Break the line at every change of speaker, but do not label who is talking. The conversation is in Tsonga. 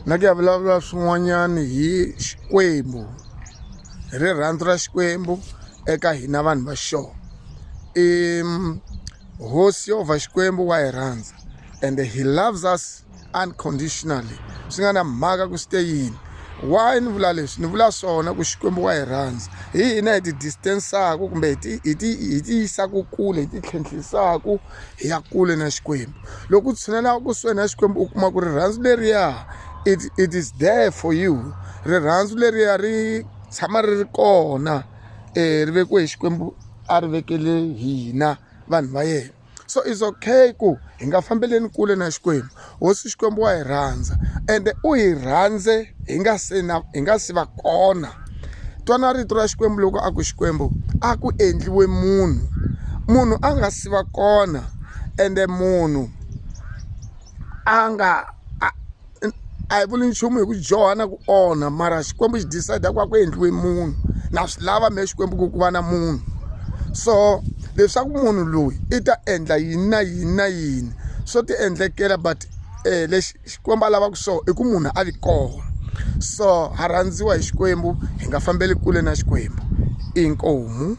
Na ku ya vulavula swin'wanyana hi Xikwembu hi rirhandzu ra Xikwembu eka hina vanhu va xona i hosi Yehovha Xikwembu wa hi rhandza and he loves us unconditionally swi nga na mhaka ku swi te yini why ni vula leswi ni vula swona ku Xikwembu wa hi rhandza hi hina hi ti distance-aku kumbe hi ti hi ti hi ti yisaku kule hi ti tlhentlhisaku hi ya kule na Xikwembu loko u tshinela kusuhi na Xikwembu u kuma ku rirhandzu leriya it it is there for you rirhandzu leriya ri tshama ri ri kona ri vekiwe hi Xikwembu a ri vekele hina vanhu va yena so is okay ku hi nga fambeleni kule na Xikwembu hosi Xikwembu wa hi rhandza ende u hi rhandze hi nga se na hi nga si va kona twana rito ra Xikwembu loko a ku Xikwembu a ku endliwe munhu munhu a nga si va kona ende munhu a nga a a hi vuli nchumu hi ku dyoha na ku onha mara Xikwembu xi decide ku a ku endliwe munhu na swi lava mehe Xikwembu ku ku va na munhu so leswaku munhu loyi i ta endla yini na yini na yini swo ti endlekela but lexi Xikwembu a lavaka swona i ku munhu a vi kona so ha rhandziwa hi Xikwembu hi nga fambeli kule na Xikwembu inkomu.